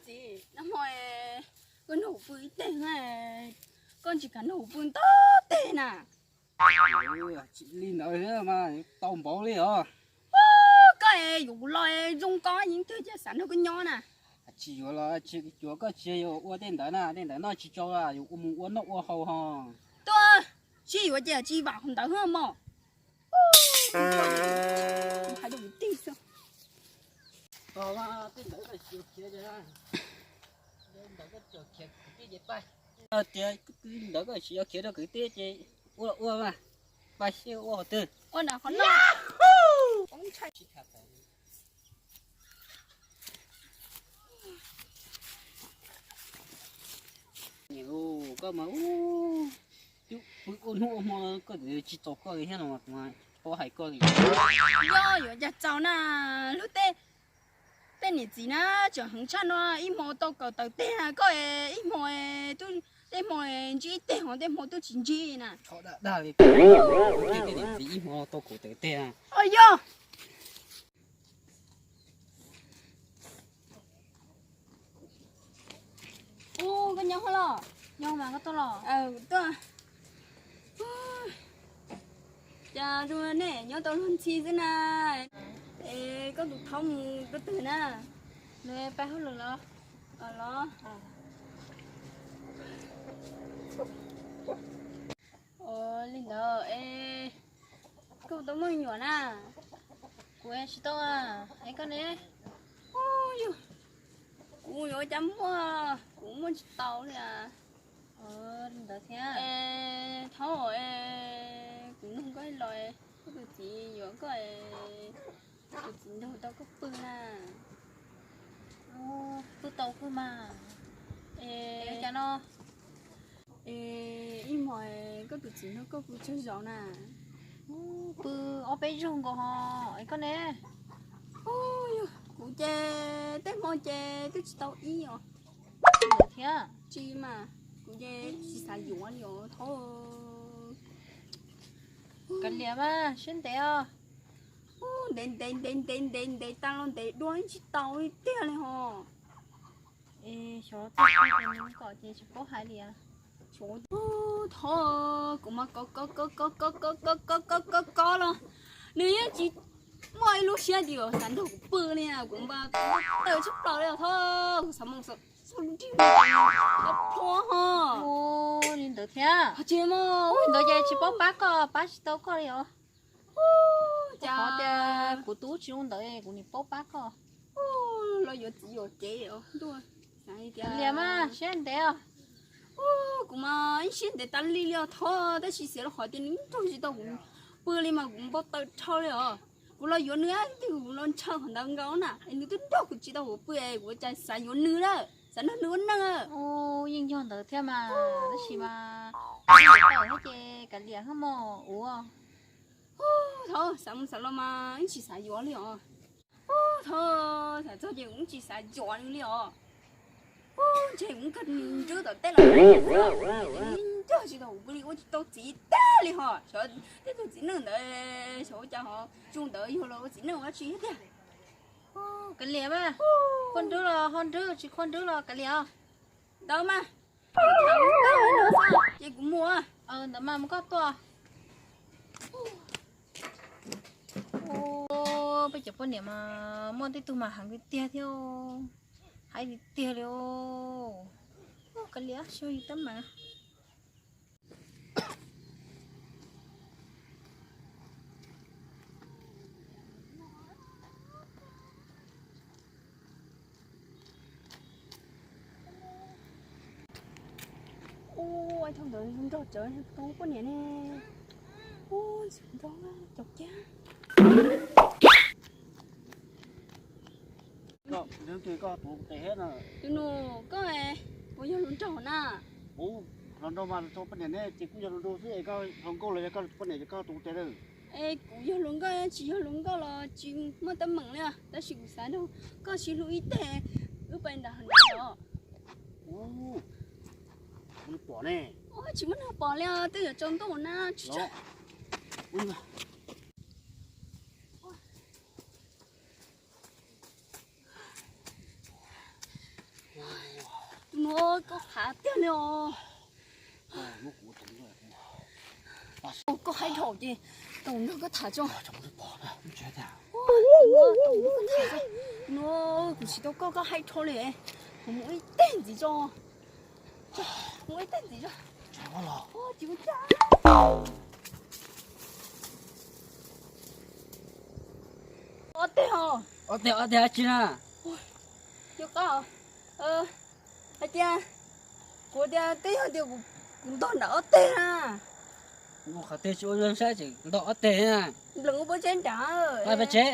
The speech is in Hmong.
Txiv, nag hmo koj nrog kuv pw ib teg na, koj tsis kam nrog kuv pw ntau teg na. Li ntawd thiab mas tau npaum li os. Koj yuav kuv los zoo koj yeej twg cia xav nrog koj nyob na. Tsis yuav los tsis yuav, koj tsis yuav ua tej ntawd na, tej ntawd noj tsis tsau, yuav ua mus ua noj ua haus ho. Tuaj, tsis yuav ces tsis vam hauv ntawd mog. Hais rau kuv tij xwb. Tej ntawd koj tsis yuav khiav, ntawd koj tsis yuav khiav kwv tij ces pab. Tias ntawd koj tsis yuav khiav rau kwv tij ces ua ua mas, pab xyuas ua qhov twg. Ua nram qhov no. Koj mas ub, pw ua hnub ua hmo koj tsis txaus koj li thiab no mas kuv tsis paub hais koj li. Yog yuav cas txaus na, lub tej, tej niam txiv na tseem heev tshaj no, ib hmo tau kaum tawm teg, koj ib hmo, tej hmo ntsib ib teg ho tej hmo twb tsis ntsib na. Txhob dag dag li, tej niam txiv ib hmo tau kaum tawm teg. Yog. Ub, koj nyob hov los? Nyob mas koj tuaj los? Tuaj. Cas zoo nej nyob tau luag ntxhi xwb na. Es koj tus thaub mus rau twg na? Nws pab hauj lwm los? Los. Ua li ntawd es koj tau muaj me nyuam na? Kuv tsis tau. Es koj ne? Yog kuv yuav cas muaj, kuv muaj tsis tau li. Li ntawd thiab. Es thaub, kuv nug koj los, koj tus txiv yuav koj, tus txiv nrog tau koj pw na? Pw tau kawg mas. Es cas no? Es ib hmo koj tus txiv nrog koj pw tsawg zaus na? Pw ob peb zaug nkaus ho. Es koj ne? Kuv ces tej hmo ces twb tsis tau ib os. Thiab tsis mas, kuv ces tsis xav yuav li os thaub. Kav liam mas siab ntev os. Ntev ntev ntev ntev ntev ntev tas los ntev dua tsis tau li tiag li ho. Es xyov txog thaum twg kom ces tsis paub hais li. Thov kuv mas kov kov kov kov kov kov kov kov kov kov los nws yeej tsis muaj ib lub siab tias xav nrog kuv pw li, kuv npau taws tshaj plaws li. Thov kuv xav mus xav dig koj plho ho. Li ntawd thiab. Tsis mus li ntawd ces tsis paub pab koj, pab tsis tau koj li os. Cas tias kuv tus tsis zoo ntawd kuv nim paub pab koj. Los yuav txiv yuav tsev ntuj. Liam mas siab ntev os. Kuv mas ib siab ntev tas li li os thov, tab sis xiam los qhov tias nws nrog tsis tau kuv pw li mas kuv npau taws dhau li os. Kuv los yuav nws twb kuv los ntshaw qhov ntawd nkaus na es nws twb nrog kuv tsis tau kuv pw es kuv cas xav yuav nws na, xav nrog nws ua neej. Yeej yog ntawd thiab mas, tab sis mas tau thiab ces kav liam hab mog ua. Thov xav mus xav los mas ib tsis xav yuav li os. Thov xav txog ces kuv ib tsis xav yuav nws li os. Ntshe kuv kawg nrub tom teb los nrog tsis tau kuv pw li ua tsis tau txiv tag li ho. Xyov tej tug txiv neej ntawd xyov ua cas ho zoo ntawd yug los ua txiv neej ua dab tsi thiab tiag. Kav liam mas, qhuab nrub los ho nrub, tsis qhuab nrub los kav liam os. Ntawd mas, ces kuv mus. Ntawd mas mus koj tuaj. Peb cov poj niam mas muaj tej tug mas heev tiag tiag thiab, hais tiag tiag li. Kav liam, sib yug teeb meem. Ua, thov ntawd nrog tsawv tus poj niam ne. Ua, nrog caum kiag. Koj, koj tuav kuv tes thiab na. Tus nus, koj puas yog hluas nraug na? Kuv hluas nraug mas, hluas nraug poj niam ne, ces kuj yog hluas nraug xwb es koj hluas nkauj los yog koj poj niam es koj tuav kuv tes lawm. Es kuv yog hluas nkauj tsis yog hluas nkauj los tsis muaj teeb meem li, tab sis kuv xav nrog koj sib hlub ib teg, wb pais nram hav ntawd os. Ua, kuv pom ne. Tsis muaj neeg pom li, twb yuav tsaus ntuj na. Tsis tsaus. Koj qab tiag li os. Koj haib dhau ces tos nrog koj tham tso. Kuv tsis tau koj, koj haib dhau li. Kuv mus ib teg ntxiv tso. Mus ib teg ntxiv tso. Ob teg os. Ob teg, ob teg dab tsi na? Yog koj hais tias, kuv tias twb yog tias kuv ntog nram ob teg na. Ua qhov twg tsis ua zoo saib tseem ntog ob teg na. Nplees ua pob zeb nrad. Pab peb tsev.